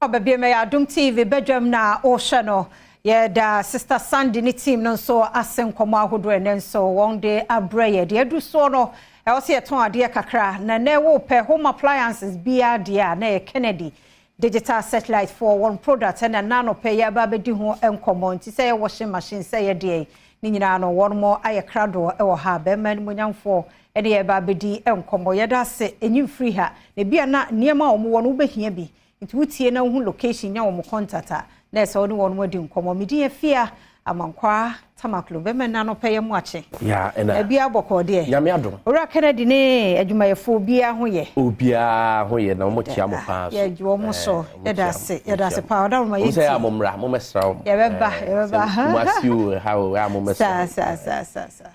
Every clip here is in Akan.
Ɔbɛbie mɛyɛ Adom TV badwam na ɔrehwɛ no. Yɛda Sister Sandy ne team no nso ase nkɔmmɔ ahodoɔ ɛnɛ nso wɔn de abrɛ yɛ. Deɛ adu soɔ no, ɛwɔ sɛ yɛtɔn adeɛ kakra. Na ɛnɛ wopɛ home appliances biara deɛ a, na ɛyɛ Kennedy Digital Satellite for wɔn product ɛna nanɔpɛ yɛ aba abɛdi ho nkɔmmɔ. Nti sɛ yɛ washing machine, sɛ yɛ deɛ ne nyinaa no, wɔn mo ayɛ krado wɔ ha. Bɛrima no munyamfoɔ ɛne yɛ ba abɛdi nkɔmmɔ. Yɛda ase, ɛnyi mfiri ha. Na ebia na nneɛma a wɔn wɔ no wobɛhia bi. Nti wotie na wohu location, nya wɔn contact a, na ɛsɛ wo ne wɔn adi nkɔmmɔ. Medin Afia Amankwa Tamaklo. Bɛrima, nanɔpɛ yɛ mu akye. Ya, ɛna. Ebi abɔkɔ deɛ. Nyame adom. Owura Kennedy ne adwumayɛfoɔ biara ho yɛ. Obiara ho yɛ na wɔn kyia mo paa so. Yɛgye wɔn so. Yɛda ase, yɛda ase paa. Ɔda ma yɛnti. Wɔn sɛ yɛ a mo mmra, mo mɛsra wɔn. Yɛbɛba, yɛbɛba. Kumasi o, ha o, yɛ a mo mɛsra. Saa.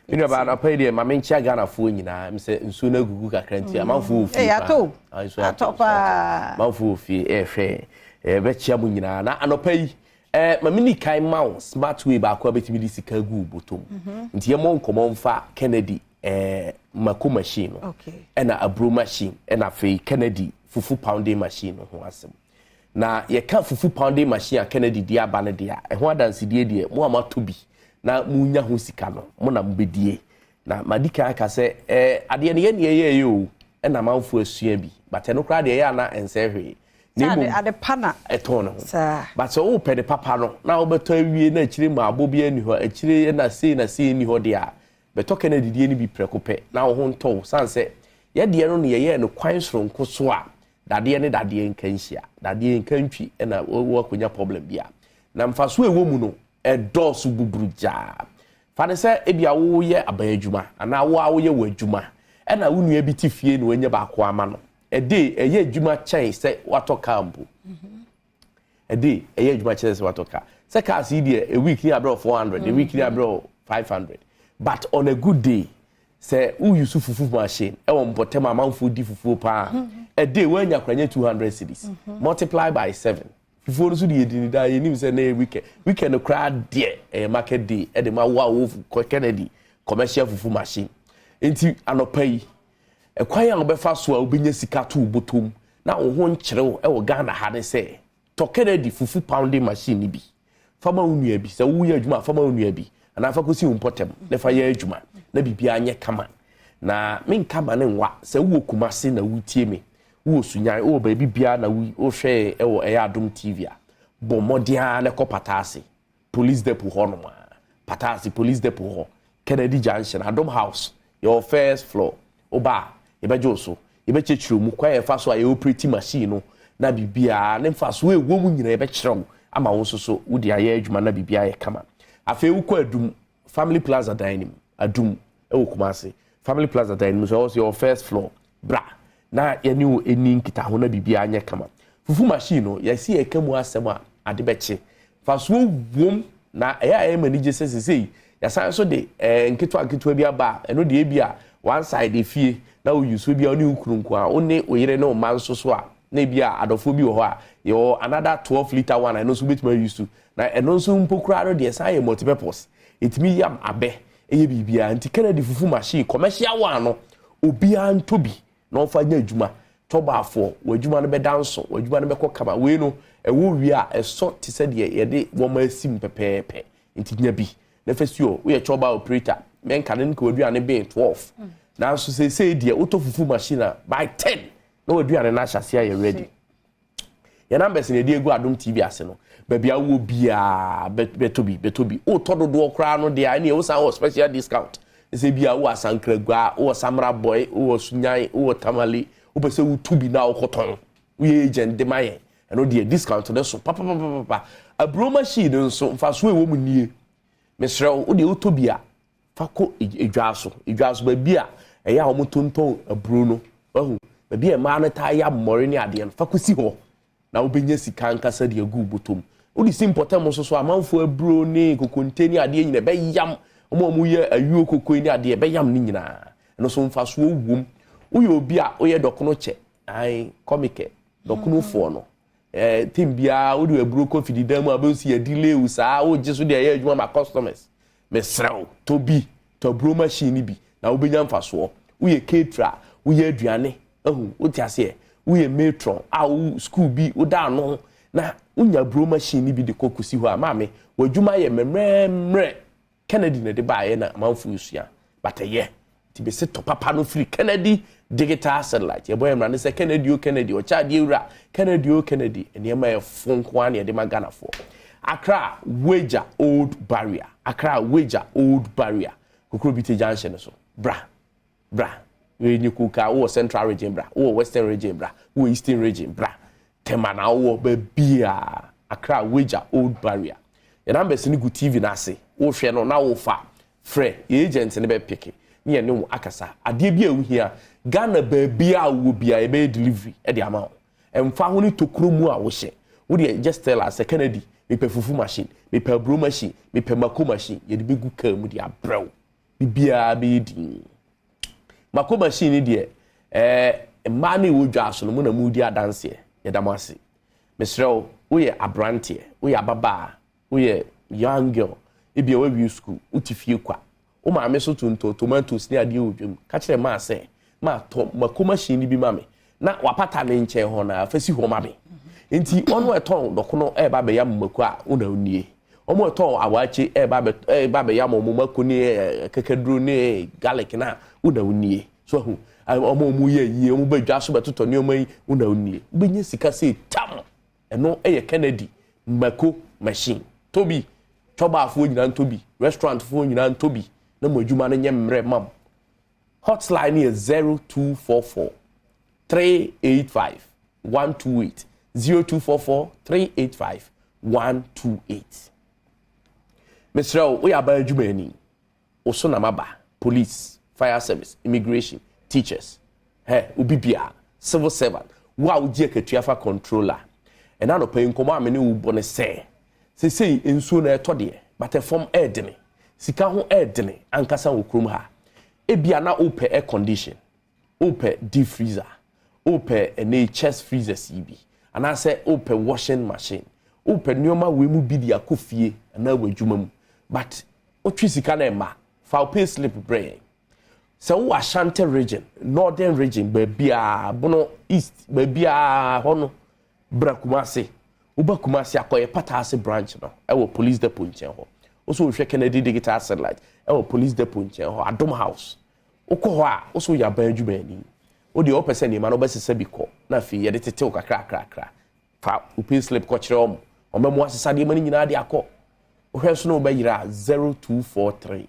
Mi nua baa, anɔpa yi deɛ, maame, nkyia Ghanafoɔ nyinaa m sɛ nsuo no agugu kakra nti amanfoɔ wɔ fie. Ee, atɔ atɔ paa. Amanfoɔ wɔ fie ɛɛhwɛ, ɛbɛkyia mo nyinaa. Na anɔpa yi maame ni kan ma wo smart way baako a bɛtumi de sika gu bɔtɔm. Nti yɛmmɔ nkɔmmɔ mfa Kennedy mako machine no ɛna aburo machine ɛna afei Kennedy fufu pounding machine no ho asɛm. Na yɛka fufu pounding machine a Kennedy de aba no deɛ a, ɛho adansedie deɛ, mo a moatɔ bi na monya ho sika no, mo na mobɛdie. Na madi kan aka sɛ adeɛ no yɛ neɛ yɛyɛ o, ɛna amanfoɔ asua bi, but ɛno koraa deɛ, ɛyɛ ana ɛnsɛ hwee. Na mmom ade pa na ɛtɔn ne ho. But sɛ wopɛ de papa no na wobɛtɔ awie na akyire ma abɔ bi ani hɔ akyire na sei na sei ni hɔ deɛ a, bɛtɔ Kennedy die no bi prɛko pɛ na wo ho ntɔ wo, san sɛ yɛdeɛ no ne yɛyɛɛ no kwan soronko so a dadeɛ ne dadeɛ nka nhyia, dadeɛ nka ntwi, ɛna wɔakɔnya problem bi a. Na mfaso a ɛwɔ mu no ɛdɔɔso buburu gyaa. Fa ne sɛ ebi a woyɛ aban adwuma anaa wo a woyɛ wɔ adwuma, ɛna wo nua bi te fie na wanya baako ama no, ɛde ɛyɛ adwuma kyɛn sɛ watɔ kaa mpo. Ɛde ɛyɛ adwuma kyɛn sɛ watɔ kaa, sɛ cars yi deɛ, a week ni abrɛ 400, a week ni abrɛ 500. But on a good day, sɛ woyi so fufu machine ɛwɔ mpɔtɛm a amanfoɔ di fufuo paa, ɛde woanya koranya 200 cedis. Multiply by 7. Fufuo no so de yɛdi ni daa, yɛnim sɛ na yɛ weekend. Weekend koraa deɛ, ɛyɛ market day ɛde ma wo a wo Kennedy commercial fufu machine. Nti anɔpa yi, ɛkwan a wɔbɛfa so a wobɛnya sika to wo bɔtɔm na wo ho nkyerɛw ɛwɔ Ghana ha ne sɛ tɔ Kennedy fufu pounding machine ni bi fama wo nua bi. Sɛ woyɛ adwuma, fama wo nua bi anaa fa kɔsi wo mpɔtɛm na fa yɛ adwuma na biribiara nyɛ kama. Na menka ma ne nwa sɛ wowɔ Kumase na wotie me, wowɔ Sunyan, wowɔ baabi biara na wohwɛ ɛwɔ ɛyɛ Adom TV a, bɔ mmɔden ara na kɔ Pataase Police Depot hɔ nom a, Pataase Police Depot hɔ, Kennedy Junction, Adom House, yɛwɔ first floor. Woba a, yɛbɛgye wo so, yɛbɛkyerɛkyerɛ mu kwan yɛfa so a yɛ operate machine no na biribiara ne mfasoɔ ɛwɔ mu nyinaa yɛbɛkyerɛ wo ama wo nso so wode ayɛ adwuma na biribiara yɛ kama. Afei wokɔ Adum Family Plaza dan no mu, Adum ɛwɔ Kumase, Family Plaza dan no mu so, ɛwɔ so yɛwɔ first floor. Bra na yɛne wo ɛni nkitaho na biribiara nyɛ kama. Fufu machine no, yɛsi yɛka mu asɛm a ade bɛkye, mfasoɔ wom. Na ɛyɛ a ɛyɛ ma anigye sɛ sesei yɛsan so de nketewa nketewa bi aba a ɛno deɛ, ebi a one side efie na oyi so bi a ɔne okunu nko a, ɔne oyere ne ɔma nso so a, na ebi a adɔfoɔ bi wɔ hɔ a, yɛwɔ another 12 litre one a ɛno nso bɛtumi ayi so. Na ɛno nso mpo koraa no deɛ, san yɛ multipurpose, ɛtumi yam abɛ, ɛyɛ biribiara. Nti Kennedy fufu machine commercial one no, obiara ntɔ bi na ɔmfa nyɛ adwuma. Tɔbaafoɔ, wɔ adwuma no bɛda nso, wɔ adwuma no bɛkɔ kama. Wei no ɛwɔ wie a, ɛsɔ te sɛ deɛ yɛde wɔn asi mu pɛpɛɛpɛ. Nti nya bi na fɛ si o. Woyɛ chɔba operator, mɛnka ne nka w'aduane bɛn 12, nanso seesei deɛ, wotɔ fufu machine a, by 10 na w'aduane no ahyɛ ase ayɛ ready. Yɛn numbers na yɛde egu Adom TV ase no. Baabi a wowɔ biara, bɛtɔ bi, bɛtɔ bi. Wotɔ dodoɔ koraa no deɛ, ɛne wosan wɔ special discount. Sɛ bi a wowɔ Asankragua, wowɔ Samreboi, wowɔ Sunyan, wowɔ Tamale, wopɛ sɛ wotu bi na wokɔtɔn, woyɛ agent de ma yɛn, ɛno deɛ discount no so papapapapa. Aburo machine no nso, mfasoɔ ɛwɔ mu nie. Mesrɛ wo, wodeɛ wotɔ bi a, fa kɔ edwa so, edwa so baabi a ɛyɛ a wɔn tontɔn aburo no, wahu baabi a mmaa no taa yɛ amɔre ne adeɛ no, fa kɔsi hɔ na wobɛnya sika ankasa de agu bɔtɔm. Wode si mpɔtam nso so, amanfoɔ aburo ne kokonte ne adeɛ nyina ɛbɛyam wɔn a wɔyɛ ayuo koko ne adeɛ, ɛbɛyam ne nyinaa. Ɛno nso mfasoɔ wom. Woyɛ obi a woyɛ dɔkono kyɛ ae kɔmikɛ dɔkonofoɔ no, team biara wode aburo kɔ fididan mu a, bɛnsi yɛ delay wo saa, wogye so de ɛyɛ adwuma ma customers. Mesrɛ wo, tɔ bi, tɔ aburo machine no bi na wobɛnya mfasoɔ. Woyɛ caterer, woyɛ aduane ahu, wote aseɛ. Woyɛ matron a wo school bi woda ano na wonya aburo machine no bi de kɔ kɔsi hɔ a, maame, w'adwuma yɛ mmerɛmmerɛ. Kennedy na ɛde baeɛ na amanfoɔ resua, but ɛyɛ. Nti mese tɔ papa no firi Kennedy Digital Satellite. Yɛbɔ yɛn mmara ne sɛ Kennedy o Kennedy, ɔkyɛ adeɛ wura, Kennedy o Kennedy, nneɛma yɛ fo nko ara na yɛde ma Ghanafoɔ. Accra Weija Old Barrier, Accra Weija Old Barrier, Kokrobite Junction so. Bra, bra, wei nye koka, wowɔ Central Region bra, wowɔ Western Region bra, wowɔ Eastern Region bra, Tema na wowɔ baabiara, Accra Weija Old Barrier. Yɛn numbers no gu TV no ase, wohwɛ no na wofa, frɛ, yɛn agent no bɛpeke ne yɛne wo akasa. Adeɛ bi a wohia, Ghana baabiara a wowɔ biara yɛbɛyɛ delivery de ama wo. Ɛmfa ho ne tokuro mu a wohyɛ, wo deɛ just tell us sɛ Kennedy, mepɛ fufu machine, mepɛ aburo machine, mepɛ mako machine, yɛde bɛgu kaa mu de abrɛ wo. Biribiara bɛyɛ dinn. Mako machine no deɛ, ɛɛ mmaa no ɛwɔ dwa so no mo na modi adanseɛ. Yɛda mo ase. Mesrɛ wo, woyɛ aberanteɛ, woyɛ ababaa, woyɛ young girl, ebia woawie sukuu, wote fie kwa, wo maame nso tontɔn tomatoes ne adeɛ wɔ dwam, ka kyerɛ maa sɛ, maa tɔ mako machine no bi ma me na wapata ne nkyɛn hɔ na fa si hɔ ma me. Nti wɔn a ɛtɔn dɔkono ɛreba abɛyam mako a, wo na wonie. Wɔn a ɛtɔn awaakye ɛreba abɛ ɛreba abɛyam wɔn mako ne kakaduro ne garlic na wo na wonie. So ahu, wɔn a wɔyɛ ayie, wɔn ba dwa so bɛtotɔ nneɛma yi, wo na wonie. Wobɛnya sika sɛ tam. Ɛno yɛ Kennedy mako machine. Tɔ bi, twɔbaafoɔ nyinaa ntɔ bi, restaurantfoɔ nyinaa ntɔ bi, na mo adwuma no nyɛ mmerɛ ma mo. Hotline no yɛ 0244 385 128, 0244 385 128. Mesrɛ wo, woyɛ aban adwumayɛni, wo so na maba, police, fire service, immigration, teachers, hɛ, obi biara, civil servant, wo a wogye akatua fa controller. Ɛna anɔpa yi nkɔmmɔ a me ne wo bɔ ne sɛ, seesei nsuo na ɛtɔ deɛ, but ɛfam ɛɛdene, sika ho ɛɛdene ankasa wɔ kurom ha. Ebia na wopɛ air condition, wopɛ deep freezer, wopɛ ɛnɛ chest freezers yi bi, anaasɛ wopɛ washing machine, wopɛ nneɛma wei mu bi de akɔ fie anaa wɔ adwuma mu, but wotwe sika no ɛma, fa wo pay slip brɛ yɛn. Sɛ wowɔ Ashanti Region, Northern Region, baabiaa, Bono East, baabiaa hɔ no, bra Kumase. Woba Kumase akɔyɛ Pataase branch no ɛwɔ Police Depot nkyɛn hɔ. Wo so wohwɛ Kennedy Digital Satellite ɛwɔ Police Depot nkyɛn hɔ, Adom House. Wokɔ hɔ a, wo so woyɛ aban adwumayɛni. Wo deɛ wopɛ sɛ nneɛma no wobɛsesa bi kɔ na afei yɛde tetew kakrakrakra. Fa wo pay slip kɔkyerɛ wɔn. Wɔn bɛmo asesa nneɛma no nyinaa de akɔ. Wohwɛ nso na wobɛyera a 0243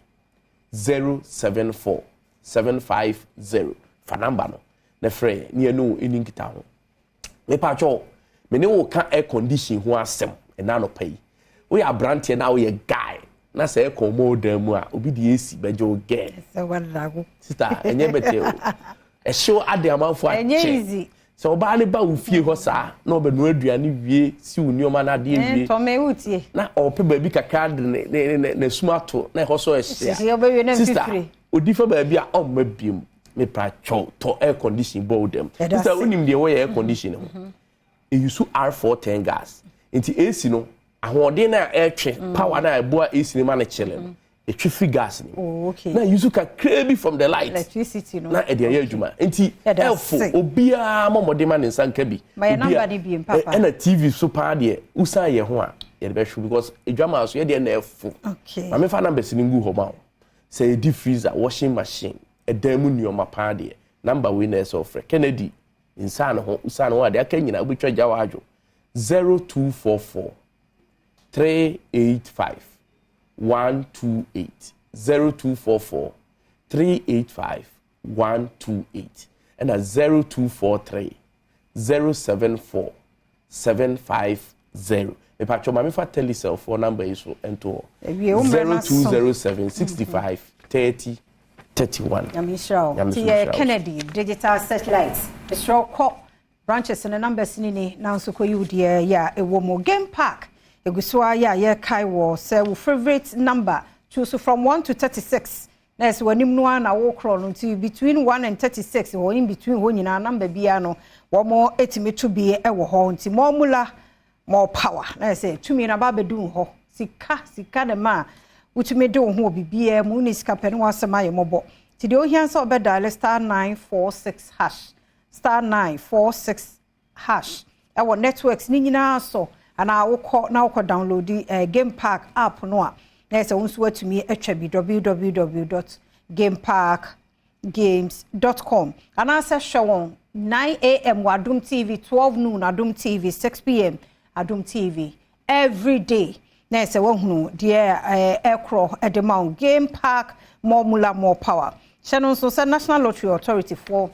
074 750. Fa number no na frɛ yɛn ne yɛne wo ɛni nkita ho. Mepatwɔ, me ne wo ka air condition ho asɛm ɛna anɔpa yi. Woyɛ aberanteɛ na woyɛ guy na sɛ air con mɔ dan mu a, obi de AC bɛgye wo girl. Sɛ wadago. Sister, ɛnyɛ bɛtɛ o. Ɛhyew ade amanfo Ɛnyɛ akyɛ. easy. Sɛ ɔbaa ne ba wo fie hɔ saa na ɔbɛnoa aduane wie, si wo nneɛma no adeɛ wie, Tɔmɛ wotie. na ɔpɛ baabi kakra de ne ne ne n'asum ato na ɛhɔ so ɛhyɛ Sisi ɔbɛwie na sister, mfifire. odi fa baabi a ɔmma biem. Mepa kyɛw, tɔ air condition bɔ wo dɛm. Ɛda Sister, ase. wonim deɛ wɔyɛ air condition ho? Ɛuse R410 gas, nti AC no ahoɔden no a ɛretwe power no a ɛboa AC no ma no kyele no, ɛtwe firi gas no mu na use kakraa bi from the light Electricity no. na ɛde ɛyɛ adwuma, nti Ɛda ɛfo ase. obiara ma mmɔden ma ne nsa nka bi. Ma yɛ Obiara- number no bi, papa. Ɛna TV so paa deɛ, wosan yɛ ho a yɛde bɛhwɛ because edwama so yɛdeɛ na ɛfo. Maame, fa numbers no ngu hɔ ma wo. Sɛ yɛdi freezer, washing machine, ɛdan mu nneɛma paa deɛ, number wei na ɛsɛ ɔfrɛ Kennedy. Nsa ne ho nsa ne ho adeɛ aka nyinaa wobɛtwa gya wɔ adwo 0244 385 128, 0244 385 128, ɛna 0243 074 750. Mepatwɛ, maame, fa Telecel foɔ number yi so nto Ewie, wo hɔ. mmerɛ no aso. 0207 65 30 31. Nyame nhyira wo. Nyame Nti nso yɛ nhyira wo. Kennedy Digital Satellite. Mesrɛ wo, kɔ branches no, numbers no ni na nso kɔyi wo deɛ yɛ a ɛwɔ mu. Game park ɛgu so a yɛ a yɛkae wɔ sɛ wo favourite number, choose from 1 to 36, na ɛsɛ w'anim no ara na wokorɔ no, nti between 1 and 36 hɔ, in between hɔ nyinaa, number biara no wɔn ɛtumi to bi ɛwɔ hɔ. Nti more mula, more power, na ɛsɛ tumi no aba abɛdu wo hɔ. Sika, sika ne ma a wotumi de wo ho wɔ biribiara mu ne sika pɛ ne wasɛm ayɛ mmɔbɔ. Nti deɛ ohia sɛ ɔbɛdial *946#. star 946 hash ɛwɔ networks ne nyinaa so, anaa wokɔ na wokɔ download Game Park app no a, na yɛ sɛ wo nso watumi atwa bi, www.gameparkgames.com, anaasɛ hwɛ wɔn 9 a.m. wɔ Adom TV, 12 noon Adom TV, 6 p.m. Adom TV every day, na yɛ sɛ woahunu deɛ ɛkorɔ ɛde ma wo. Game Park, more mula, more power. Hyɛ no nso sɛ National Lottery Authority foɔ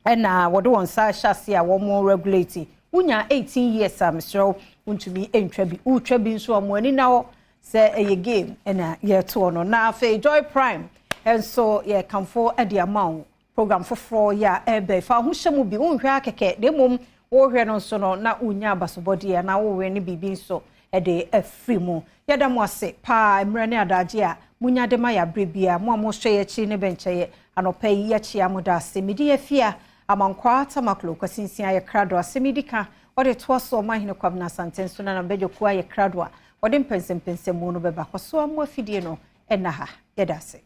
ɛna wɔde wɔn nsa ahyɛ ase a wɔn regulate. Wonya 18 years a, mesrɛ wo, wontumi ntwa bi. Wotwa bi nso a, mo ani na hɔ sɛ ɛyɛ game ɛna yɛtoɔ no. Na afei Joy Prime nso yɛkamfo de ama wo program foforɔ yɛ a ɛbɛ fa ho hyɛ mu bi. Wonhwɛ akɛkɛ, na mmom wohwɛ no nso no na wonya abasobɔdeɛ na wowɛ ne biribi nso de afiri mu. Yɛda mo ase paa, mmerɛ ne adagye a munya de ma yɛ aberɛ bia. Mo a mohwɛ yɛ akyiri ne bɛnkyɛyɛ anɔpa yi, yɛkyia mo da ase. Mede afia Amankwaa Tamaklo Kwasinsia yɛ krado asɛm yi di ka wɔde toa so. Ɔma Hene Kwabena Asante nso na nabɛdwokuo ayɛ krado a wɔde mpɛnsɛmpɛnsɛmu no bɛba kɔ so. Amu afidie no ɛna ha. Yɛda ase.